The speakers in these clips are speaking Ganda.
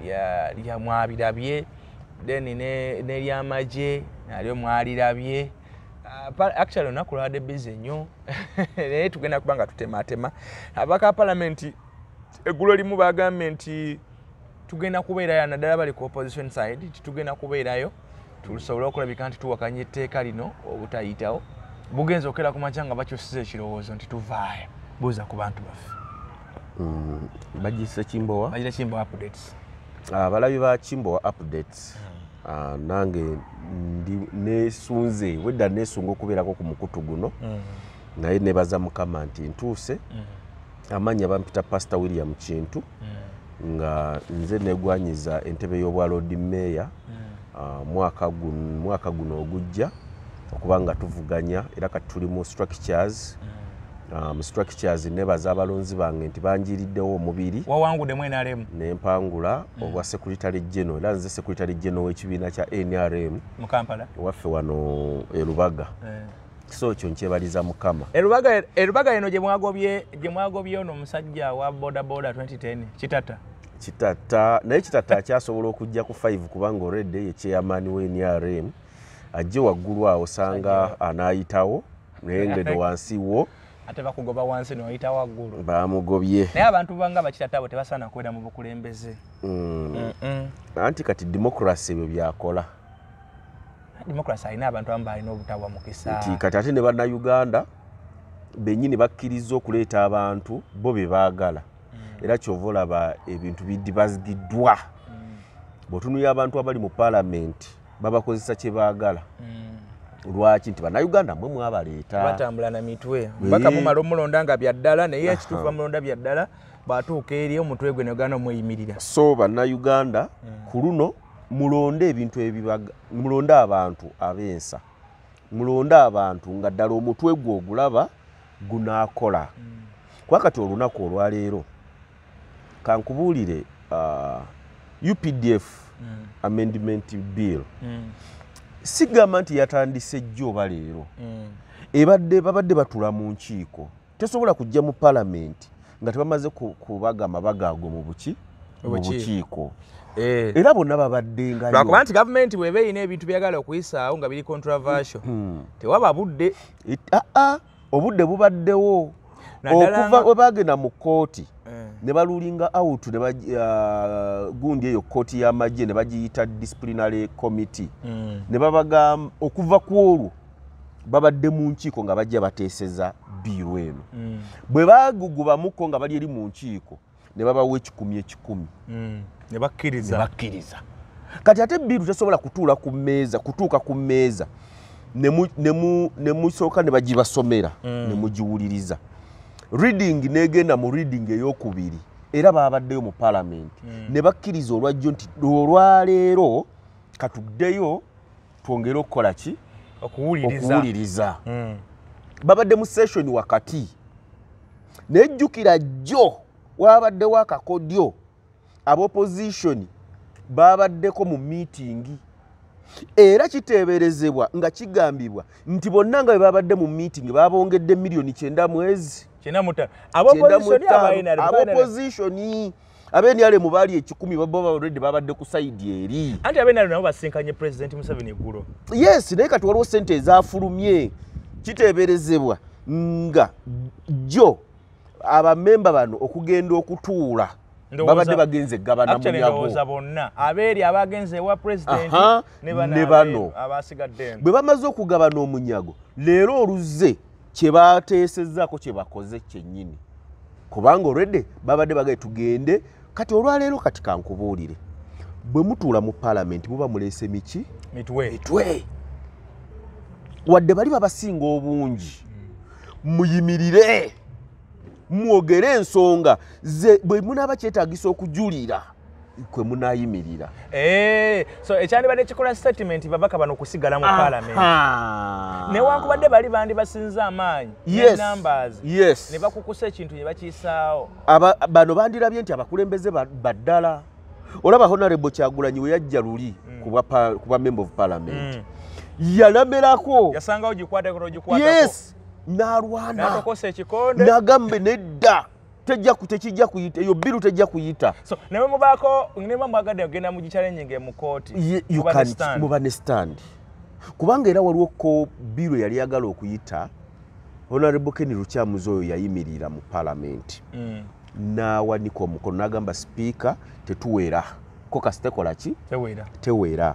Lya mwabirabye, then n'eryamagye nalyo mwalirabye. Actually olunaku lwabadde busy nnyo, naye tugenda kuba nga tutematema. Ababaka ba palamenti eggulo limu bagambye nti tugenda kubeerayo, naddala bali ku opposition side, nti tugenda kubeerayo tusobole okulabika nti tuwakanya etteeka lino obutayitawo. Bugenza okera ku makya nga bakyusiza ekirowoozo nti tuvaayo. Buuza ku bantu baffe. Bagiyise Kimbowa. Bagira Kimbowa Updates. Abalabi ba Kimbowa Updates, nange ndi nesunze wedda nesunga okubeerako ku mukutu guno, naye nebaza Mukama nti ntuuse. Amannya bampita Pastor William Kintu, nga nze negwanyiza entebe y'obwa Lord Mayor mwaka guno ogujja okuba nga tuvuganya, era kati tuli mu structures. Mu structures, nebaza abalonzi bange nti banjiriddewo omubiri. Wawanguddemu NRM. Nempangula obwa secretary general, era nze secretary general w'ekibiina kya NRM mu Kampala waffe wano e Lubaga. So ekyo nkyebaliza Mukama. Erubaga eno gye mwagobye ono omusajja wa boda boda 2010 Kitata. Kitata, naye Kitata akyasobola okujja ku 5 kubanga already ye chairman we NRM. Ajje waggulu awo sanga anaayitawo, naye ngeno wansi wo. Ate bakugoba wansi noyita waggulu. Bamugobye. Naye abantu banga bakitata abo tebasaana kubeera mu bukulembeze. Anti kati democracy ebyo byakola. Democracy alina abantu abamu balina obutawa mukisa. Nti kati ate ne Bannayuganda bennyini bakkiriza okuleeta abantu bo be baagala, era kyova olaba ebintu bidibazigiddwa. Bw'otunuulira abantu abali mu paalamenti, babakozesa kye baagala. Lwaki? Nti Bannayuganda mwe mwabaleeta. Batambula na mitwe mpaka mumala omulonda nga byaddala, naye ekituufu bamulonda byaddala, bw'atuuka eri omutwe gwe negana omweyimirira. So Bannayuganda, ku luno mulonde ebintu ebibaga, mulonde abantu ab'ensa, mulonde abantu nga ddala omutwe gwe ogulaba gunaakola. Kuba kati olunaku olwaleero kankubuulire, UPDF Amendment Bill, sigamba nti yatandise jjo oba leero. Ebadde babadde batula mu nkiiko, tesobola kujja mu palamenti nga tebamaze kubaga amabaga ago mu buki mu Obukiiko. bukiiko, era bonna babaddengayo. Lwakuba nti gavumenti bw'eba erina ebintu byagala okuyisaawo nga biri controversial, tewaba budde. Obudde bubaddewo. Naddala okuva we bagenda mu kkooti ne barulinga out ne gundi eyo kkooti y'amagye ne bagiyita disciplinary committee, ne babagamba okuva ku olwo babadde mu nkiiko nga bajja bateeseza bill eno. Bwe bagugubamuko nga bali eri mu nkiiko, ne babawa 100 100. Ne ne bakkiriza. Bakkiriza. Kati ate bill tesobola kutuula ku mmeeza, kutuuka ku mmeeza ne musooka ne bagibasomera, ne mugiwuliriza reading, negenda mu reading eyokubiri, era babaddeyo mu palamenti ne bakkiriza olwajjo nti olwaleero katuddeyo twongere okukola ki? Okuwuliriza. Okuwuliriza. Babadde mu session wakati, nejjukira jjo wabaddewo akakodyo, abopposition babaddeko mu meeting, era kiteeberezebwa nga kigambibwa nti bonna nga bwe babadde mu meeting babongedde miliyoni 90 mwezi. 95. 95. Abopposition, aba NRM. Abopposition, abeNRM baali 100, baba already babadde ku side eri. Anti abeNRM nabo basinkanye President Museveni eggulo. Yes, naye kati waliwo sente ezafulumye, kiteeberezebwa nga jjo abamemba bano okugenda okutuula babadde bagenze gabana Actually, munyago. Ndowooza bonna abeeri abagenze ewa president ne bano ne bano. abasigadde eno. Bwe bamaze okugabana omunyago, leero oluzze kye bateesezzaako kye bakoze kyennyini, kubanga olwedde babadde bagaye tugende. Kati olwaleero, kati kankubuulire, bwe mutuula mu paalamenti muba muleese miki? Mitwe. Mitwe. Wadde bali babasinga obungi, muyimirire mwogere ensonga ze bwe munaaba kyetaagisa okujulira kwe munaayimirira. So ekyandibadde kikola statement, babaka bano okusigala mu parliament Aha. newankubadde bali bandi basinze amaanyi ne numbers, ne bakukusa ekintu ne bakiyisaawo. Bano bandirabye nti abakulembeze baddala. Olaba Honorable Kyagulanyi we yajja luli ku bwa member of parliament, yalamerako. Yasangawo gikwateko togikwatako. Yes, n'alwana. N'atokosa ekikonde. N'agambe nedda. Tekijja kuyita, eyo bill tejja kuyita. So nawe mubaako ne mwagadde ogenda mu challenging mu kooti. Muba ne stand. Kubanga era waliwo ko bill yali yagala okuyita, Honorable Ken Lukyamuzi oyo yayimirira mu parliament. N'awanika omukono n'agamba speaker tetuwera. Ko kasitekola ki? Tewera. Tewera.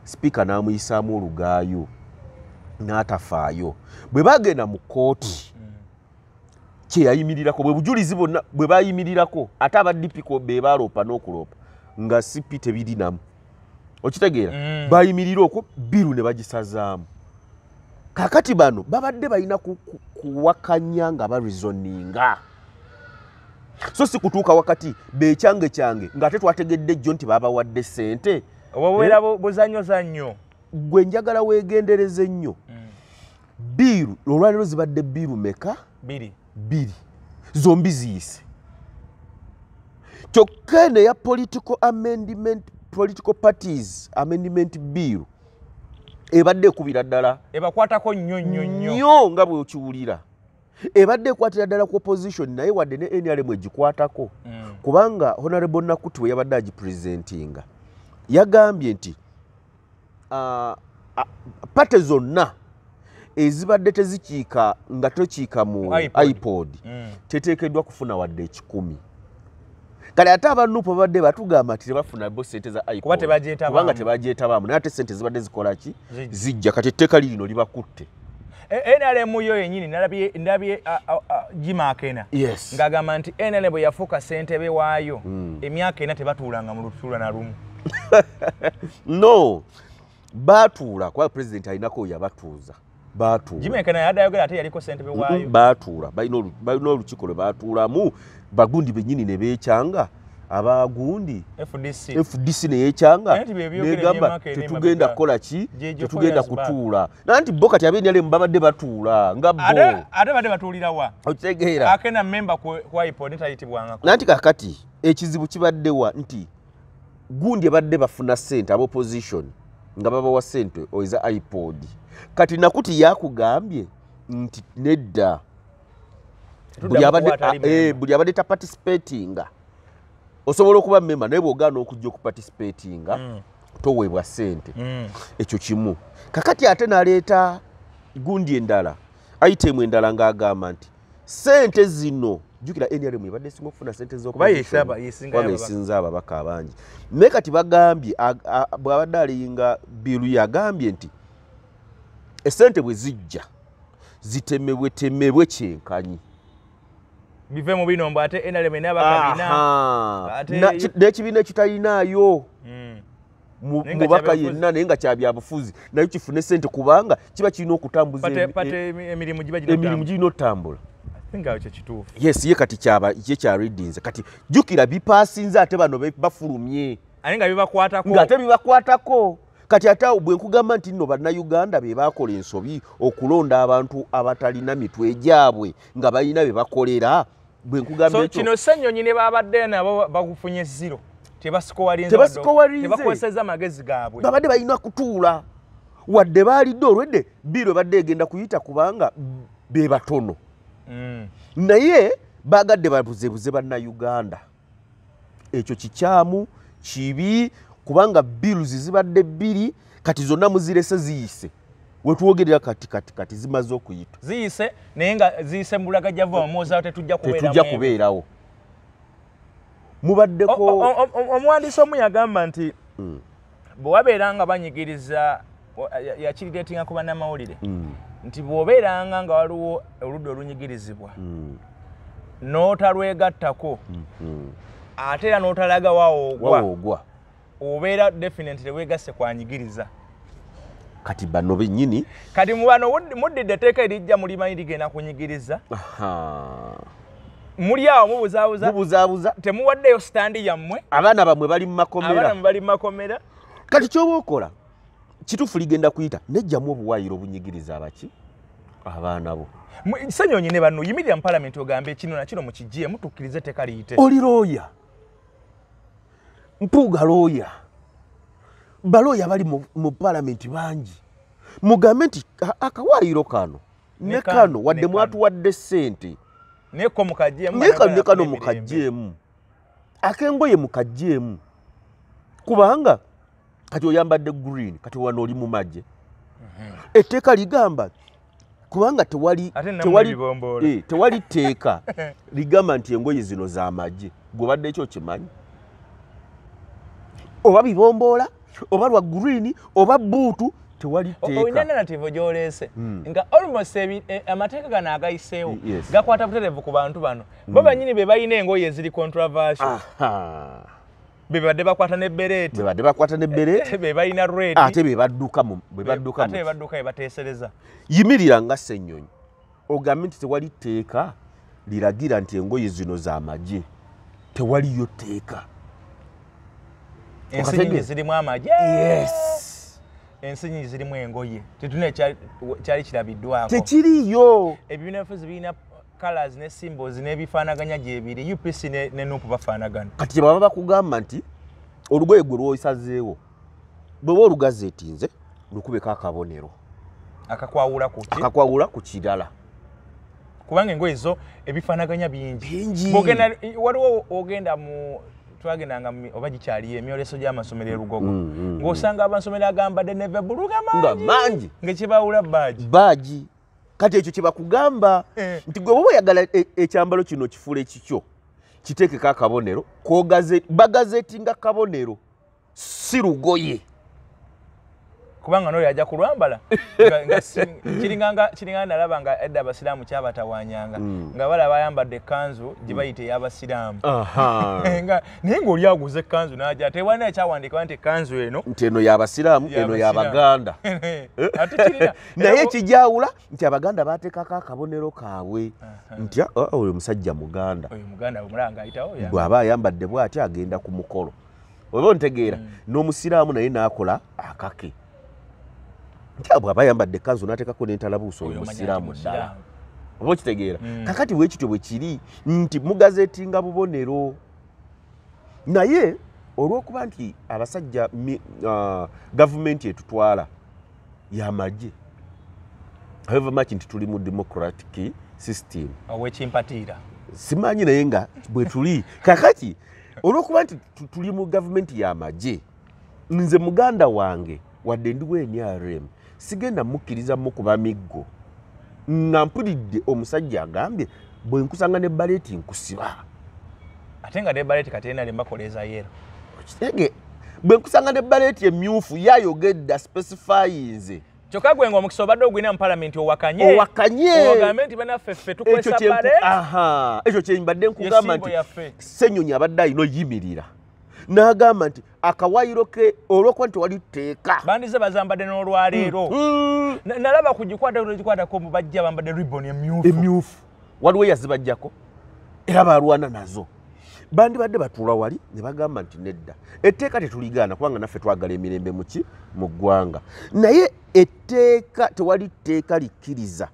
Speaker n'amuyisaamu olugaayo n'atafaayo. Bwe bagenda mu kooti kye yayimirirako, bwe bujulizi bwonna bwe bayimirirako, ate aba DP ko be baloopa n'okuloopa nga CP tebirinamu. Okitegeera? Bayimirira okwo bill ne bagisazaamu. Kaakati bano babadde balina kuwakanya nga bareasoninga. So si kutuuka wakati bekyange kyange ng'ate twategedde jjo nti babawadde ssente. Oba buzannyozannyo. Gwe njagala weegendereze nnyo. Bill olwaleero zibadde bill meka? Bbiri. Bbiri. Zombi ziyise. Kyokka eno eya political amendment, political parties amendment bill ebadde ekubira ddala. Ebakwatako nnyo nnyo nnyo. Nnyo nga bw'okiwulira. Ebadde ekwatira ddala ku opposition naye wadde ne NRM egikwatako. Kubanga Honorable Nakuti we yabadde agipresentinga yagambye nti party zonna ezibadde tezikiika nga tokiika mu iPod teteekeddwa kufuna wadde 100. Kale ate aba NUP babadde batugamba nti tebafuna bo ssente za iPod kubanga tebagyetabaamu, naye ate ssente zibadde zikola ki? Zijja. Kati etteeka lirino libakutte. NRM yo yennyini ndabye Jim Akena ng'agamba nti NRM bwe yafuuka ssentebe waayo emyaka 4 tebatuulanga mu lutuula na lumu. No, baatuula kuba president alinako yabatuuza. Baatuula. Jim Akena yadde ayogera ate yaliko ssentebe waayo. Baatuula, balina olukiiko lwe baatuulamu, bagundi bennyini ne beekyanga, abagundi FDC ne yeekyanga negamba tetugenda kukola ki, tetugenda kutuula. Nanti bo kati ab'NRM babadde batuula nga bo. Ate badde batuulira wa? Okitegeera. Akena member ku iPod tayitibwangako. Nanti kakati ekizibu kibadde wa nti gundi ebadde bafuna ssente aba opposition nga babawa ssente eza iPod. Kati Nakuti yakugambye nti nedda. Buli abadde taparticipatinga. Osobola okuba member naye bw'ogaana okujja okuparticipatinga toweebwa ssente. Ekyo kimu. Kakati ate n'aleeta gundi endala, item endala ng'agamba nti ssente zino, jjukira NRM ebadde esinga okufuna ssente z'opposition esinza ababaka abangi. Naye kati bagambye bw'abadde alinga bill yagambye nti essente bwe zijja zitemebwe kyenkanyi. Bive mu bino mbu ate NRM n'abaka bina. N'ekibiina ekitalinaayo mubaka yenna naye nga kya byabufuzi naye kifune ssente kubanga kiba kirina okutambuza emirimu girina otambula. Yes, ye kati ye kyaridinze. Kati jjukira bipaasinze ate bano bafulumye. Ate nga bibakwatako. Ng'ate bibakwatako. Kati ate awo bwe nkugamba nti nno Bannayuganda be baakola ensobi okulonda abantu abatalina mitwe gyabwe nga balina be bakolera, bwe nkugamba ekyo. So kino Ssenyonyi ne babadde nabo bagufunye 0. Tebasikowalinze. Tebakozesezza magezi gaabwe. Babadde balina kutuula. Wadde baalidde olwedde bill ebadde egenda kuyita kubanga be batono. Naye bagadde babuzebuze Bannayuganda. Ekyo kikyamu, kibi, kubanga bills zibadde bbiri kati zonna muzirese ziyise. Wetwogerera kati kati kati zimaze okuyita. Ziyise naye nga ziyise mu bulagajjavu omwoza tetujja kubeerawo. Tetujja kubeerawo. Mubaddeko omuwandiisi omu yagamba nti bwe wabeeranga banyigiriza yakirireetinga ku bannamawulire nti bw'obeeranga nga waliwo oludda olunyigirizibwa n'otalwegattako ate era n'otalaga wawoogwa obeera definitely weegasse kwanyigiriza. Kati bano bennyini kati mu bano muddidde etteeka erijja mulimanyi ligenda kunyigiriza. Muli awo mubuzaabuza, temuwaddeyo sitandi yammwe, abaana bammwe bali mu makomera, abaana bali mu makomera. Kati ky'oba okola kituufu ligenda kuyita nejjamu obuwaayiro obunyigiriza abaki abaana bo. Ssenyonyi ne banno yimirira mu palamenti ogambe kino na kino mukiggyeemu tukkirize etteeka liyite. Oli looya, Mpuuga looya, balooya bali mu palamenti bangi. Mugambe nti akawaayiro kano ne kano wadde mwatuwadde ssente Neko mukajjeemu. Ne kano mukajjeemu. Akengoye mukajjeemu. Kubanga kati oyambadde green, kati wano oli mu magye. Etteeka ligamba kubanga tewali tewali tteeka ligamba nti engoye zino za magye. Gwe badde ekyo kimanyi. Oba bibomboola, oba lwa green, oba buutu, tewali tteeka. Olina narrative gy'oleese nga almost amateeka gano agayiseewo gakwata butereevu ku bantu bano. Bo bannyini be balina engoye eziri controversial. Bebadde bakwata ne beret. Bebadde bakwata ne beret. Be balina red. Ate be badduka mu be badduka. Ate be badduka be bateesereza. Yimirira nga Ssenyonyi. Ogambe nti tewali tteeka liragira nti engoye zino za magye. Tewaliyo tteeka. Ensi nyingi zirimu amagye. Yes. Ensi nyingi zirimu engoye. Tetulina kyali kirabiddwako. Tekiriyo. Ebibiina byaffe birina colors ne symbols n'ebifaanaganya gyebiri. UPC ne NUP bafaanagana. Kati kye baba bakugamba nti olugoye gwe lw'osazeewo bw'oba olugazeetinze lukubeko akabonero akakwawula ku ki? Akakwawula ku kirala. Kubanga engoye zo ebifaanaganya bingi. Bingi. Waliwo ogenda mu twagendanga oba gikyaliyo emyoleso gy'amasomero e Lugogo. Ng'osanga amasomero agambadde navy blue nga mangi. Nga kibawula badge. Badge. Kati ekyo kye bakugamba nti gwe bw'oba oyagala ekyambalo kino kifuule kikyo kiteekeko akabonero bagazeetinga kabonero si lugoye. Kubanga n'oyo ajja kulwambala kiringa nalaba nga edda abasiraamu kyabatawanyanga nga balaba ayambadde ekkanzu gye bayita ey'abasiraamu naye ng'oli aguze ekkanzu n'ajja tewalina ekyawandiikibwa nti ekkanzu eno nti eno y'abasiraamu eno y'abaganda. Ate kirina naye kijawula nti abaganda baateekako akabonero kaabwe nti oyo musajja muganda, oyo muganda omulanga ayitawo bw'aba ayambadde bw'ati agenda ku mukolo oba ontegeera. N'omusiraamu naye n'akola akake nti bw'aba ayambadde ekkanzu n'ateekako n'entalabuuso oyo musiraamu ddala oba okitegeera. Kakati bwe kityo bwe kiri nti mugazeetinga bubonero naye olw'okuba nti abasajja gavumenti etutwala y'amagye, however much nti tuli mu democratic system owekimpatiira simanyi naye nga bwe tuli kakati olw'okuba nti tuli mu gavumenti y'amagye, nze muganda wange wadde ndi wa NRM sigenda mukkiriza mukuba miggo nga mpulidde omusajja agambye bwe nkusanga ne baleeti nkusiba. Ate nga ne baleeti kati NRM bakola eza yellow. Okitege bwe nkusanga ne baleeti emyufu yayogedda specifyinze. Kyokka gwe ng'omukisa obadde ogulina mu palamenti owakanye. Owakanye. Ogambe nti bannaffe ffe tukozesa baleeti. Ekyo kye mbadde nkugamba nti Ssenyonyi abadde alina oyimirira n'agamba nti akawaayiro ke olw'okuba nti wali tteeka. Bandize bazambadde n'olwaleero. Nalaba kugikwatako bajja bambadde ribbon emyufu. Emyufu. Waliwo eyazibajjako era balwana nazo. Bandibadde batuula wali ne bagamba nti nedda. Etteeka tetuligaana kubanga naffe twagala emirembe muki mu ggwanga. Naye etteeka tewali tteeka likkiriza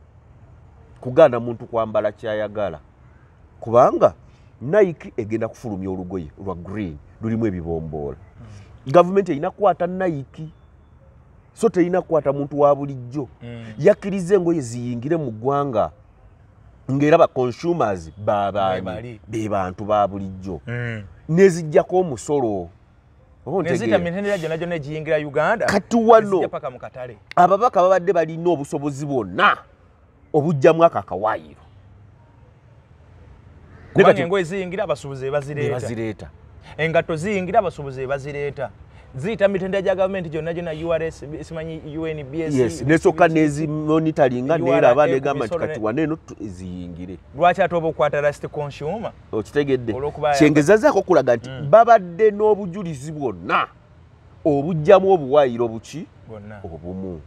kugaana muntu kwambala ky'ayagala. Kubanga Nike egenda kufulumya olugoye lwa green lulimu ebibomboola. Gavumenti erina kukwata Nike so terina kukwata muntu wa bulijjo. Yakkiriza engoye ziyingire mu ggwanga ng'era ba consumers babaani be bantu ba bulijjo. Nezijjako omusolo. Neziyita mitendera gyonna gyonna egiyingira Uganda. Kati wano ababaka babadde balina obusobozi bwonna obujjamu ako akawaayiro. Kubanga engoye ziyingira abasuubuzi bazireeta. Engatto ziyingira abasuubuzi bazireeta. Ziyita mitendera gya gavumenti gyonna gyonna URS simanyi UNBS. Yes, nesooka nezimonitoringa neeraba negamba nti kati wano eno ziyingire. Lwaki ate oba okwata last consumer? Okitegedde. Kyengezazaako okulaga nti babadde n'obujulizi bwonna obujjamu obuwaayiro buki obumu.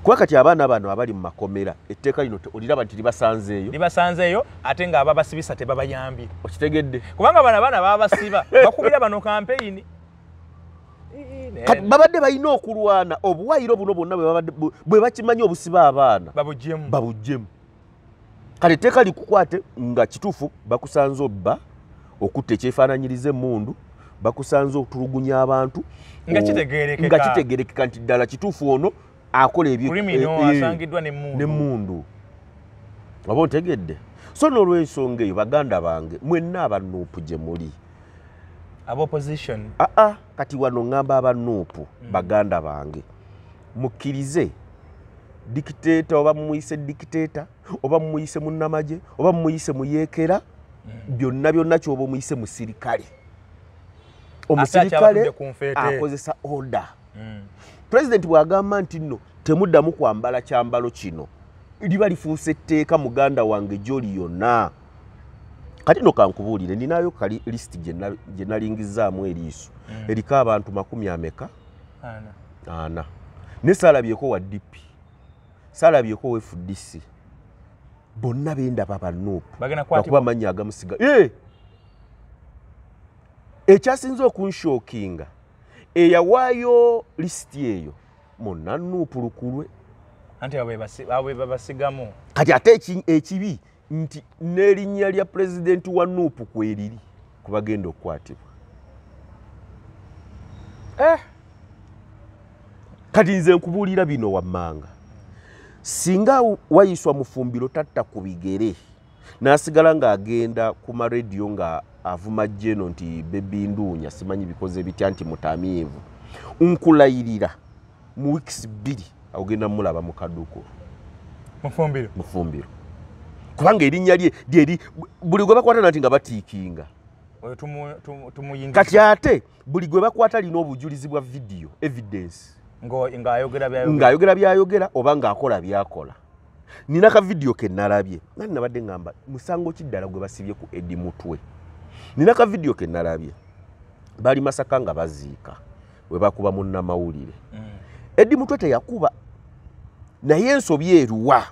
Kuba kati abaana bano abali mu makomera etteeka lino oliraba nti libasanzeeyo. Libasanzeeyo ate nga ababasibisa tebabayambye. Okitegedde. Kubanga bano abaana babasiba bakubira bano kampeyini. Kati babadde balina okulwana obuwaayiro buno bwonna bwe bakimanyi obusiba abaana babuggyemu. Kale etteeka likukwate nga kituufu bakusanze obba okutta ekyefaananyiriza emmundu, bakusanze okutulugunya abantu nga kitegeerekeka nti ddala kituufu ono akola asangiddwa n'emmundu. Oba ontegedde. So n'olwensonga eyo, baganda bange mwenna aba NUP gye muli, aba opposition, aa, kati wano ŋŋamba aba NUP, baganda bange, mukkirize dictator, oba mumuyise dictator, oba mumuyise munnamagye, oba mumuyise muyeekera, byonna byonna kyoba omuyise musirikale, omusirikale Akyabadde ku nfeete. akozesa order. Pulezidenti bw'agamba nti nno temuddamu kwambala kyambalo kino, liba lifuuse etteeka, muganda wange, gyoli yonna. Kati no kankubuulire, ninayo kali lisiti gye nalingizaamu eriiso, eriko abantu makumi ameka? Ana. Ana. Ne saalabyeko wa DP, saalabyeko wa FDC, bonna bendaba ba NUP. Bagenda kuba kukwatibwa. Amannya agamusiga. Ekyasinze okunshockinga, eyawaayo lisiti eyo munna NUP lukulwe. Anti abo abo be babasigamu. Kati ate ekibi nti n'erinnya lya pulezidenti wa NUP kweriri kubagenda okukwatibwa. Kati nze nkubuulira bino wammanga, singa wayiswa mufumbiro tatta ku bigere n'asigala ng'agenda ku marediyo nga avuma jeno nti bebi nduunya simanyi bikoze bitya nti mutamiivu, nkulayirira mu weeks 2 ogenda mulaba mu kaduuko. Mufumbiro. Mufumbiro, kubanga erinnya lye lyeri buli gwe bakwata nati nga batickinga. Oyo tumuyingiza. Kati ate buli gwe bakwata lina obujulizi bwa video evidence. Ng'ayogera byayogera. Ng'ayogera byayogera oba ng'akola byakola. Nina ka video ke nalabye, nani nabadde ngamba musango ki ddala gwe basibye ku Eddie Mutwe. Nina ka video ke nalabye, bali Masaka nga baziika we bakuba munnamawulire. Eddie Mutwe teyakuba, naye ensobi eruwa?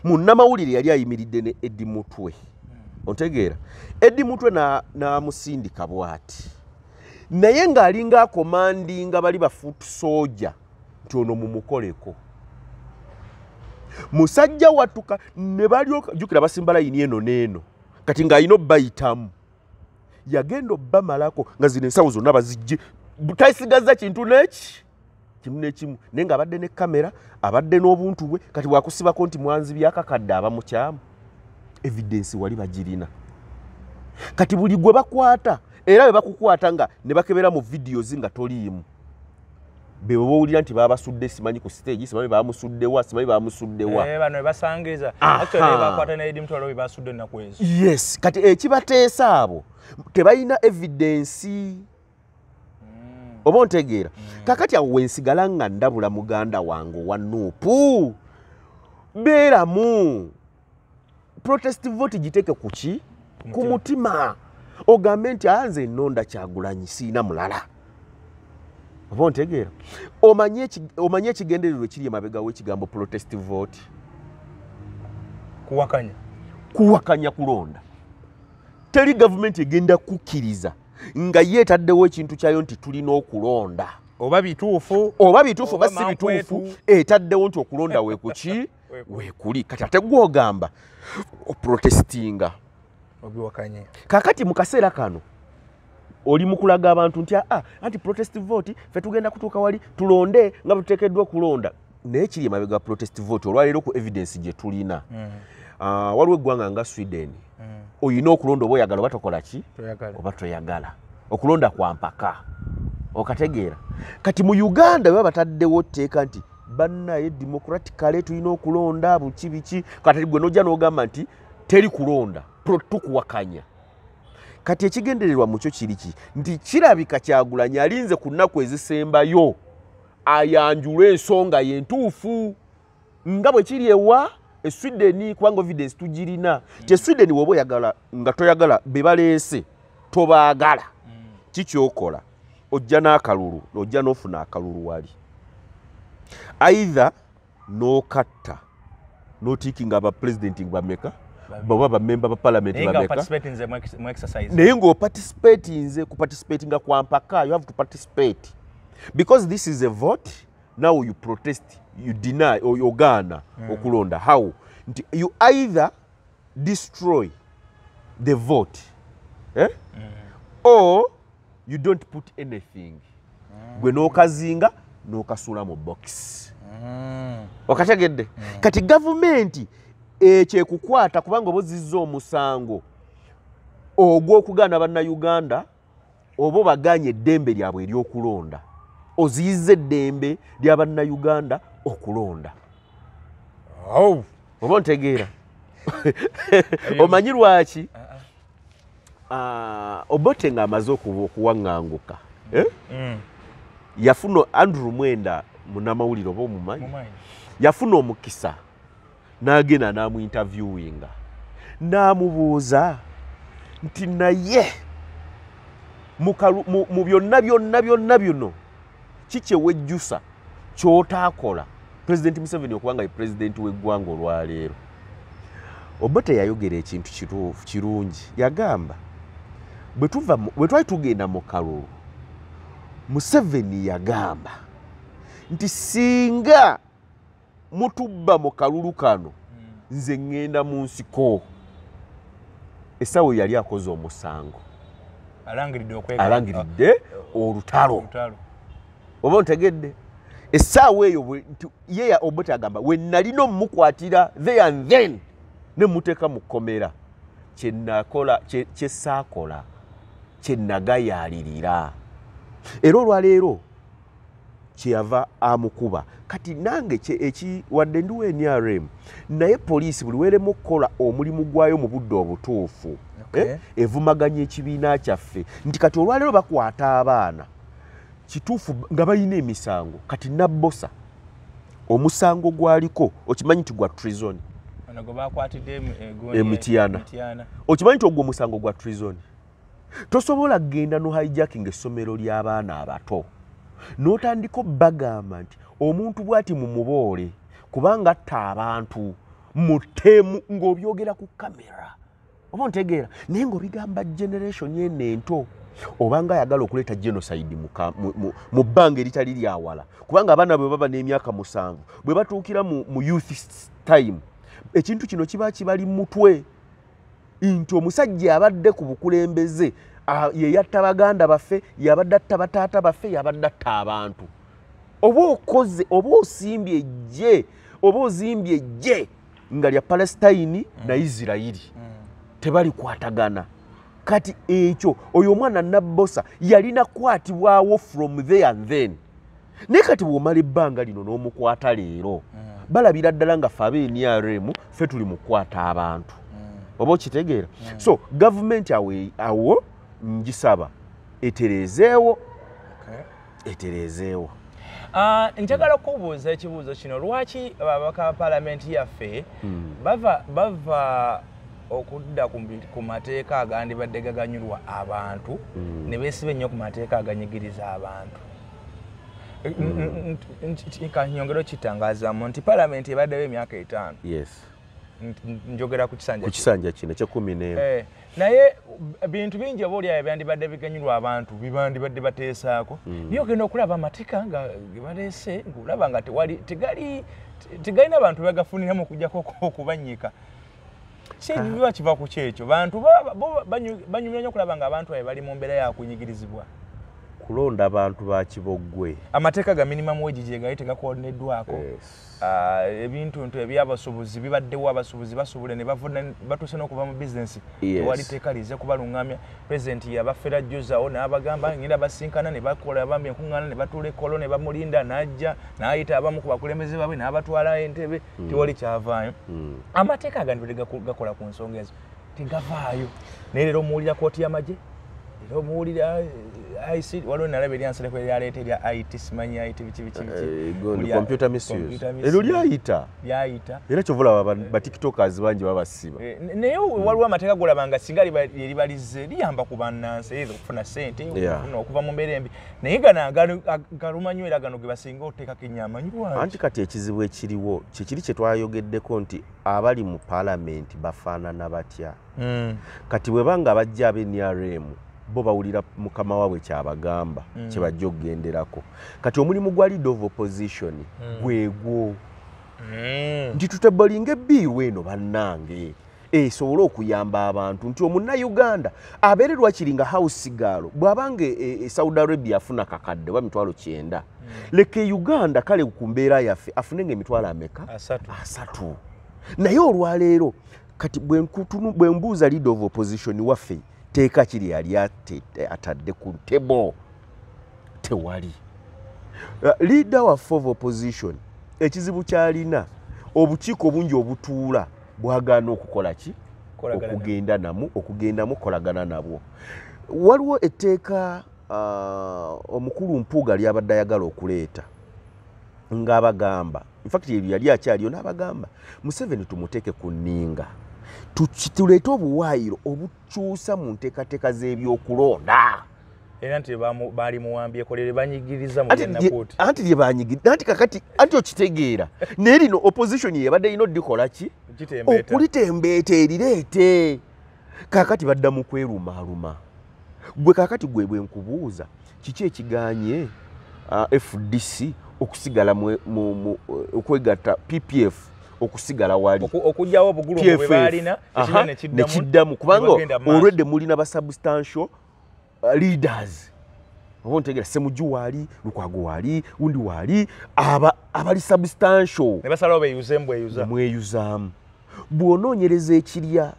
Munnamawulire yali ayimiridde ne Eddie Mutwe, ontegeera? Eddie Mutwe n'amusindika bw'ati, naye ng'alinga acommandinga bali ba foot soldier nti ono mumukoleko. Musajja watuka ne balyoka, jjukira basimba layini eno n'eno, kati ng'alina obbayitamu, yagenda obbamalako nga zino ensawo zonna bazijje, tasigaza kintu neki kimu n'ekimu, naye ng'abadde ne kamera, abadde n'obuntu bwe. Kati bwakusibako nti mwanzi byakakadde aba mukyamu, evidence wali bagirina. Kati buli gwe bakwata, era bwe bakukwata nga ne bakebera mu videos nga toliimu, be bowulira nti babasudde simanyi ku stage, simanyi bamusuddewa, simanyi bamusuddewa. Bano be basangiriza. Aha. Actually bakwata ne Eddie Mutwe, basudde ennaku ezo. Yes, kati ekibateesa abo tebalina evidence, oba ontegeera? Kakati awo wensigala nga ndabula muganda wange owa NUP, beeramu protest vote, giteeke ku ki? Ku mutima, ogambe nti anze ennonda Kyagulanyi, siina mulala, oba ontegeera? Omanye ekigendererwa ekiri emabega w'ekigambo protest vote. Kuwakanya. Kuwakanya kulonda. Teri gavumenti egenda kukkiriza nga ye etaddewo ekintu kyayo nti tulina okulonda. Oba bituufu. Oba bituufu oba Oba si bituufu, mankwetu. etaddewo nti okulonda weekuki? Weekuli. Weekuli. Kati ate gwogamba oprotestinga, Obiwakanye. Kakati mu kaseera kano oli mu kulaga abantu nti aa, anti protest vote, ffe tugenda kutuuka wali tulonde nga bwe tuteekeddwa okulonda. Naye kiri emabega protest vote olwaleero ku evidence gye tulina, waliwo eggwanga nga Sweden, oyina okulonda oba oyagala oba tokola ki? Toyagala. Oba toyagala, okulonda kwa mpaka, okategeera? Kati mu Uganda baba bataddewo tteeka nti bannaye democratically tulina okulonda buki biki, kati gwe nojja n'ogamba nti teri kulonda, tukuwakanya. Kati ekigendererwa mu kyo kiri ki? Nti kirabika Kyagulanyi alinze ku nnaku ezisembayo ayanjule ensonga ye entuufu nga bwe kiri ewa e Sweden, kubanga evidence tugirina ti e Sweden woba oyagala nga toyagala be baleese, tobaagala, kikyokola ojja n'akalulu, ojja n'ofuna akalulu wali, either n'okatta n'otickinga abapulezidenti bameka baba bamemba ba parliament Naye nga bameka. participatinze mu exercise. Naye ng'oparticipatinze, kuparticipatinga kwa mpaka. You have to participate because this is a vote. Now you protest, you deny or ogaana okulonda. How? Nti you either destroy the vote, eh? Or you don't put anything, gwe n'okazinga n'okasuula mu box. Okategedde? Kati gavumenti Ekyekukwata kubanga oba ozizza omusango ogw'okugaana Bannayuganda, oba obagaanye eddembe lyabwe ery'okulonda, oziyiza eddembe lya Bannayuganda okulonda. Oba ontegeera? Omanyi lwaki? Obote ng'amaze okuwaŋŋanguka, yafuna Andrew Mwenda, munnamawulire oba omumanyi, yafuna omukisa n'agenda n'amuinterviewinga n'amubuuza nti naye mu byonna byonna byonna bino kiki wejjusa ky'otaakola Pulezidenti Museveni okuba nga ye pulezidenti w'eggwanga olwaleero? Obote yayogera ekintu kirungi, yagamba bwe twali tugenda mu kalulu, Museveni yagamba nti singa mutubba mu kalulu kano nze ŋŋenda mu nsiko. Essaawa yali akoze omusango, alangiridde olutalo. Oba ontegedde? Essaawa eyo ye Obote agamba we nalina omukwatira there and then ne muteeka mu kkomera, kyenakola kyesaakola kyenagayaalirira, era olwaleero kyeyava amukuba. Kati nange wadde ndiwo NRM, naye poliisi buli weremu okukola omulimu gwayo mu budde obutuufu evumaganya ekibiina kyaffe nti kati olwaleero bakwata abaana kituufu nga balina emisango. Kati Nabbosa omusango gwaliko okimanyi nti gwa treason, Emityana, okimanyi nti ogwo omusango gwa treason. Tosobola kugenda no hijacking essomero ly'abaana abato n'otandika bagamba nti omuntu bw'ati mumuboole kubanga atta abantu mutemu, ng'obyogera ku kamera, oba ontegeera? Naye ng'obigamba generation eno ento, obanga ayagala okuleeta genocide mu bbanga eritali lyawala, kubanga abaana bwe baba n'emyaka 7 bwe batuukira mu youth time, ekintu kino kiba kibali mutwe nti omusajja abadde ku bukulembeze ye yatta baganda baffe, yabadde atta bataata baffe, yabadde atta abantu. Oba okoze oba osimbye ejje oba ozimbye ejje nga lya Palestine na Isirayiri, tebalikwatagana. Kati ekyo oyo omwana Nabbosa yalina kukwatibwawo from there and then, naye kati bw'omala ebbanga lino n'omukwata leero, balabira ddala nga ffe abe NRM ffe tuli mu kukwata abantu. Oba okitegeera? So gavumenti awo ngisaba etereezeewo, etereezeewo. Njagala okubuuza ekibuuzo kino: lwaki ababaka ba paalamenti yaffe bava okudda ku mateeka agandibadde gaganyulwa abantu ne beesiba ennyo ku mateeka aganyigiriza abantu? Kanyongera okitangazaamu nti paalamenti ebaddewo emyaka 5. Njogera ku kisanja ku kisanja kino ekye-11. Naye bintu bingi oba oliawo byandibadde biganyulwa abantu bibandibadde bateesaako, naye ogenda okulaba amateeka nga gebaleese ng'olaba nga tewali tegalina bantu bagafuniramu okujjako okubanyika. Kiba kiva ku kyekyo bantu banyumira nnyo okulaba nga abantu abo bali mu mbeera yakunyigirizibwa. Kulonda abantu ba kiboggwe. Amateeka ga minimum wage gye gali tegakoneddwako. Ebintu nto ebyabasuubuzi bibaddewo, abasuubuzi basuubula ne batuuse n'okuva mu bizinesi, tewali tteeka lize kubalungamya. Pulezidenti yabafera jjuzawo n'abagamba ngenda basinkana ne bakola bambi enkuŋŋaana ne batuula ekkolo ne bamulinda n'ajja n'ayita abamu ku bakulembeze baabwe n'abatwala entebe, tewali kyavaayo. Amateeka agandibadde gakola ku nsonga ezo tegavaayo, naye leero omuwulira kooti y'amagye, leero omuwulira IC, waliwo nalaba eryansereko eryaleeta erya IT, simanyi IT biki biki biki, computer misuse, eryo lyayita lyayita, era kyova olaba ba tiktokers bangi babasiba. Naye waliwo amateeka golaba nga singa eribalizze liyamba ku bannansi ezo okufuna ssente, okuva mu mbeera embi, naye gano galumanyo era gano ge basinga oteekako ennyo lwaki? Anti kati ekizibu ekiriwo kyekiri kye twayogeddeko nti abali mu paalamenti bafaanana batya. Kati bwe banga bajja abe NRM bo bawulira mukama waabwe kyabagamba kyebajja okugenderako. Kati omulimu gwa leader of opposition gwegwo nti tutabalinga ebbiiru eno bannange esobole okuyamba abantu nti omunnayuganda abeere lwakiri nga house girl bw'abanga e Saudi Arabia afuna kakadde oba 900,000, leka e Uganda kale ku mbeera yaffe afune nga emitwalo ameka? 3. 3. Naye olwaleero kati bwe mbuuza leader of opposition waffe, teeka kiri yali atadde ku table, tewali. Leader waffe of opposition ekizibu kyalina, obukiiko bungi obutuula bwagaana okukola ki? Okugenda namu, okugendamu kolagana nabwo. Waliwo etteeka omukulu Mpuuga lyabadde ayagala okuleeta ng'abagamba, infact yali akyaliyo n'abagamba Museveni tumuteeke ku nninga, tuleete obuwaayiro obukyusa mu nteekateeka z'ebyokulonda. Era nti baali muwambyeko lye banyigiriza mu byennakooti. Anti lye banyigiriza, anti kakati anti okitegeera naye lino opposition yebadde erina oddikola ki? Okulitembeeta erireete. Kaakati badda mu kwerumaaluma. Gwe kaakati gwe bwe nkubuuza kiki ekiganye FDC okusigala okwegatta PPF okusigala wali okujjawo obugulumu bwe baalina nekiddamu, kubanga olwedde mulina ba substantial leaders. Oba ntegeera, Ssemujju waali, Lukwago waali, wundi waali, abali substantial ne basalawo beeyuzeemu bweyuza mweyuzaamu. Bw'onoonyereza ekirya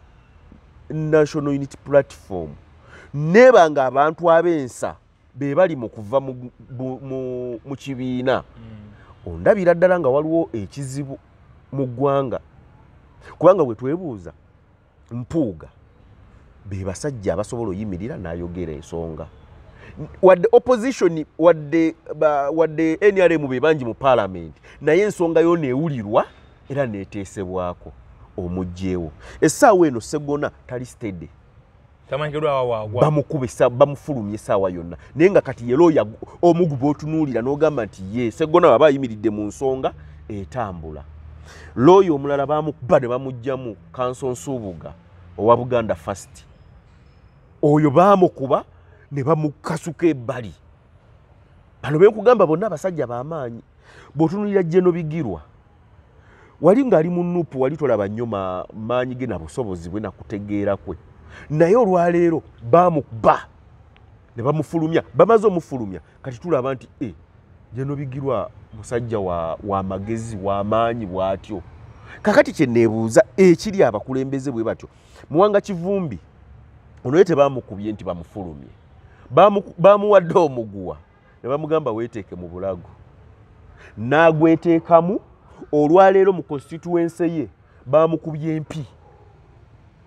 National Unity Platform, neeba nga abantu ab'ensa be bali mu kuva mu kibiina, ondabira ddala nga waliwo ekizibu mu ggwanga. Kubanga bwe twebuuza Mpuuga be basajja abasobola oyimirira n'ayogera ensonga, wadde opposition wadde NRM be bangi mu parliament, naye ensonga yo neewulirwa era neeteesebwako omuggyewo. Essaawa eno Ssegona tali steady, bamukube bamufulumye essaawa yonna, naye nga kati ye looya omugu bw'otunuulira n'ogamba nti ye Ssegona baba ayimiridde mu nsonga etambula. Looya omulala bamukuba ne bamuggyamu, Kanso Nsubuga owa Buganda First, oyo bamukuba ne bamukasuka ebbali. Bano benkugamba bonna abasajja b'amaanyi. Bw'otunuulira Jeno Bigirwa wali ng'ali mu NUP, wali tolaba nnyo maanyi ge na busobozi bwe nakutegeera kwe, naye olwaleero bamukuba ne bamufulumya. Bamaze omufulumya kati tulaba nti Jeno Bigirwa musajja wa magezi w'amaanyi bw'atyo. Kakati kye neebuuza ekiri abakulembeze bwe batyo, Muwanga Kivumbi ono ye tebamukubye nti bamufulumye, bamuwadde omuguwa ne bamugamba weeteeke mu bulago, n'agweteekamu. Olwaleero mu constituency ye bamukubye empi,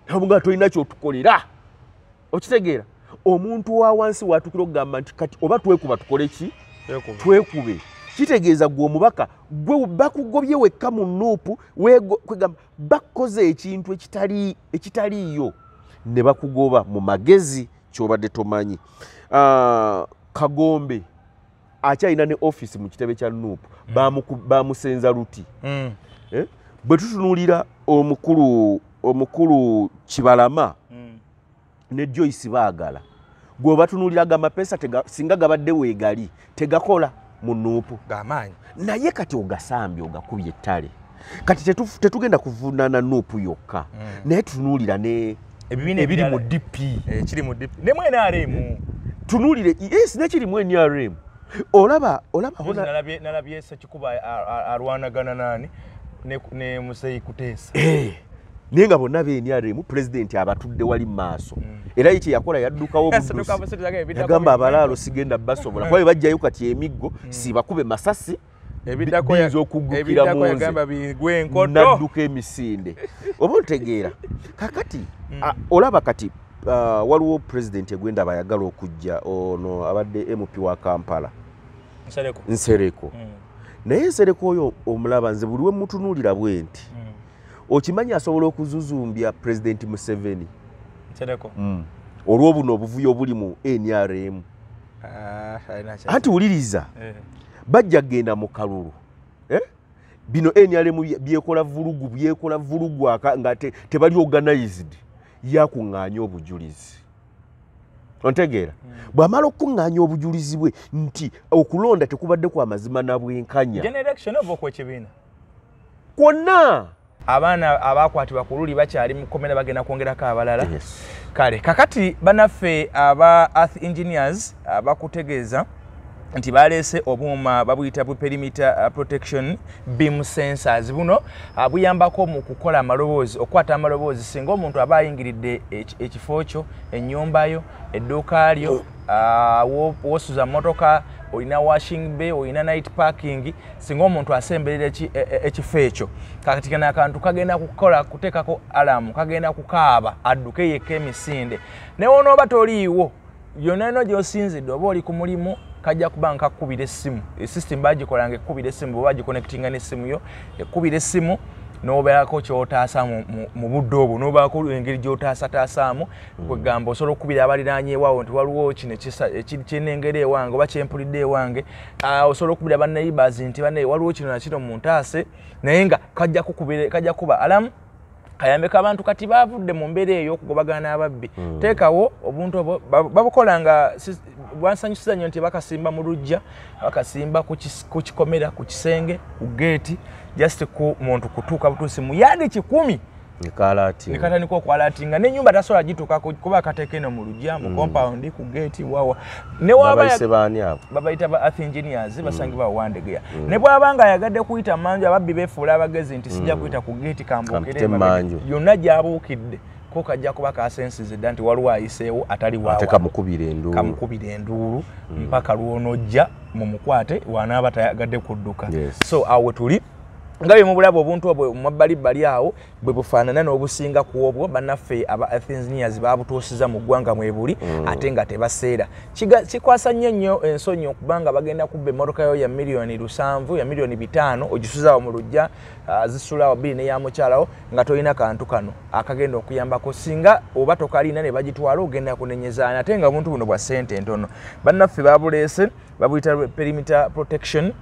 bamugamba tolina ky'otukolera. Okitegeera, omuntu wa wansi watukira okugamba nti kati oba twekuba tukole ki? Twekube. Kitegeeza gwe omubaka gwe bakugobye wekka mu NUP, kwegamba bakoze ekintu ekitaliiyo ne bakugoba mu magezi ky'obadde tomanyi. Kagombe akyalina ne office mu kitebe kya NUP, bamusenza luti. Bwe tutunuulira omukulu Kibalama ne Joyce Baagala, gwe batunuulira gamapeesa singa gabadde weegali tegakola mu NUP gamaanyi, naye kati ogasambye ogakubye ettale. Kati tetugenda kuvunaana NUP yokka, naye tunuulira ne ebiri mu DP, ekiri mu DP ne mu NRM, tunuulire yes nekiri mu NRM. Olaba nalabye Ssekikuba alwanagana nani ne Muzeeyi Kuteesa, naye nga bonna be NRM, pulezidenti abatudde wali mu maaso. Era ye kye yakola yaddukawo obuddusi, yagamba abalaalo sigenda basobola, kuba bajjayo kati emiggo sibakube masasi biyinza okuggukira mu nze, nadduka emisinde. Oba ontegeera. Kakati olaba kati waliwo pulezidenti egwenda abayagala okujja, ono abadde MP wa Kampala Nsereko. Naye Nsereko oyo omulaba nze buli we mutunuulira bwe nti okimanyi asobola okuzuzumbya pulezidenti Museveni olw'obuno obuvuyo obuli mu NRM. Anti wuliriza, bajja kgenda mu kalulu. Bino NRM byekola vulugu, byekola vulugu nga tebali organized, yakuŋŋaanya obujulizi. Ontegeera, bw'amala okuŋŋaanya obujulizi bwe nti okulonda tekubadde kwa mazima na bwenkanya, kwonna abaana abakwatibwa ku luli bakyali mu kkomera bagenda kwongerako abalala. Kale kakati bannaffe aba Earth Engineers abakutegeeza nti baleese obuuma babuyita bu perimeter protection beam sensors. Buno buyambako mu kukola amaloboozi, okukwata amaloboozi singa omuntu aba ayingiridde ekifo kyo, ennyumba yo, edduuka lyo, wosuza mmotoka, olina washing bay, olina night parking, singa omuntu asemberera ekifo ekyo, kakati kano akantu kagenda kukola kuteekako alarm, kagenda kukaaba adduke yekka emisinde. Ne wonooba toliiwo, yonna eno gy'osinzidde oba oli ku mulimu, kajja kuba nga kakubira essimu. System bagikolanga ekkubira essimu, bw'oba giconnectinga n'essimu yo, ekkubira essimu n'obeerako ky'otaasa mu budde obwo, n'obaako engeri gy'otaasataasaamu. Kwegamba osobola okukubira abaliraanyeewo nti waliwo kino kyenengera ewange oba kyempulidde ewange. Osobola okukubira banneighbors nti banne waliwo kino na kino muntaase, naye nga kajja kuba alarm kayambeko abantu. Kati bavudde mu mbeera eyo okugobagana n'ababbi. Teekawo obuntu obwo, babukola nga bwansanyusiza nnyo nti bakasimba mu luggya, bakasimba ku kikomera, ku kisenge, ku geeti, just ku muntu kutuuka butuusi mu yadi 100 nekatandika okwalatinga, n'ennyumba tasobola gituukako kuba akateeka eno mu luggya, mu compound, ku geeti, wawa. Babayita ba earth engineers, basangibwa Wandegeya. Ne bw'aba nga ayagadde kuyita mmanju, ababbi beefuula abagezi nti sijja kuyita ku geeti, kambuukire yonna gy'abuukidde, ko kajja kuba kasensize dda nti waliwo ayiseewo atali waawa, kamukubira enduulu mpaka lw'onojja mumukwate wanaaba tayagadde kudduka. So awo tuli nga bwe mubulaba obuntu obwo mu mabbalibbali awo bwe bufaanana n'obusinga ku obwo bannaffe aba earth engineers babutuusiza mu ggwanga mwebuli, ate nga tebaseera. Kikwasa nnyo nnyo ensonyi okubanga bagenda kubba emmotoka yo ya 7 million, ya 5 million, ogisuzaawo mu luggya, zisulawo bbiri n'eya mukyalawo, nga tolina kantu kano akagenda okuyambako. Singa oba tokalina ne bagitwala, ogenda kunenyezaana, ate nga obuntu buno bwa ssente entono. Bannaffe babuleese, babuyita perimeter protection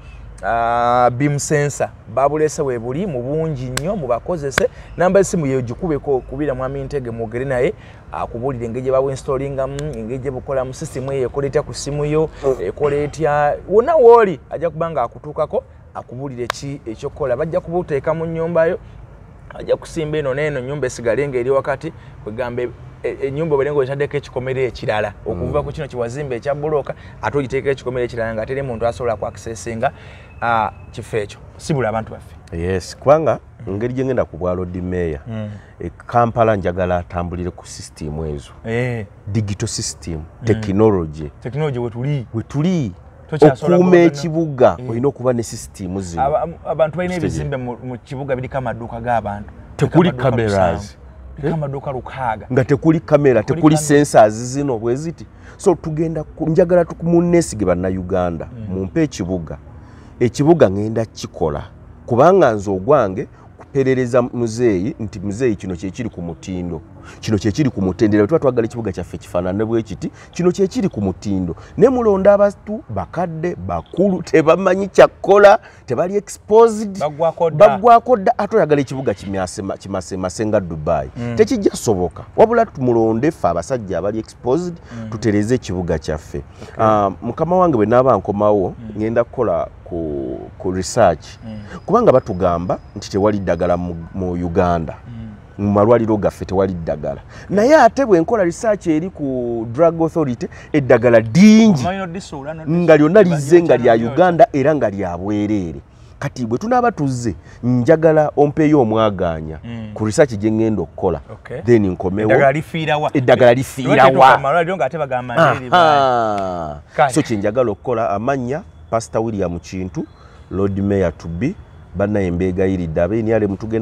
beam sensor, babuleese weebuli mu bungi nnyo, mubakozese. Namba esimu yegikubeko, kubira mwami Ntege mwogere naye akubuulire engeri gye babuinstallingamu, engeri gye bukolamu, sisitimu eyo ekola etya ku ssimu yo, ekola etya wonna wooli, ajja kuba nga akutuukako akubuulire ki ekyokukola. Bajja kubuteeka mu nnyumba yo, ajja kusimba eno n'eno, nnyumba esigale ng'eri wakati. Kwegamba ennyumba obeere ng'otaddeko ekikomera ekirala okuva ku kino kiwazimba ekya bulooka, ate ogiteekeko ekikomera ekirala nga teri muntu asobola ku accessinga kifo ekyo. Sibula abantu baffe. Yes, kubanga engeri gye ngenda ku bwa Lord Mayor e Kampala, njagala atambulire ku system ezo, digital system, technology. Technology wetuli. Wetuli. Okuuma ekibuga olina okuba ne system zino. Abantu balina ebizimbe mu kibuga biriko amaduuka g'abantu, tekuli cameras. Amaduuka 6. Nga tekuli kamera, tekuli sensors zino bwe ziti. So tugenda, njagala munneesige bannayuganda, mumpe ekibuga, ekibuga ŋŋenda kikola, kubanga nze ogwange kuperereza muzeeyi nti muzeeyi kino kyekiri ku mutindo, kino kyekiri ku mutendera. Tuba twagala ekibuga kyaffe kifaanane bwe kiti, kino kyekiri ku mutindo. Ne mulonda abantu bakadde bakulu tebamanyi kyakkola, tebali exposed, baggwako dda, ate oyagala ekibuga kimasemase nga Dubai. Tekijja soboka. Wabula tumulonde ffe abasajja abali exposed, tutereze ekibuga kyaffe. Mukama wange, bwe naaba nkomawo, ngenda kukola ku research, kubanga batugamba nti tewali ddagala mu Uganda, mu malwaliro gaffe tewali ddagala, naye ate bwe nkola research eri ku drug authority, eddagala dingi nga lyonna lizze nga lya Uganda era nga lya bwereere. Kati bwe tunaaba tuzze, njagala ompeeyo omwagaanya ku research gye ŋŋenda okukola, then nkomewo. Eddagala lifiirawa? So kyenjagala okukola, amannya Pastor William Kintu, Lord Mayor to be. Bannaye, mbeegayiridde abeeniale mutugenda.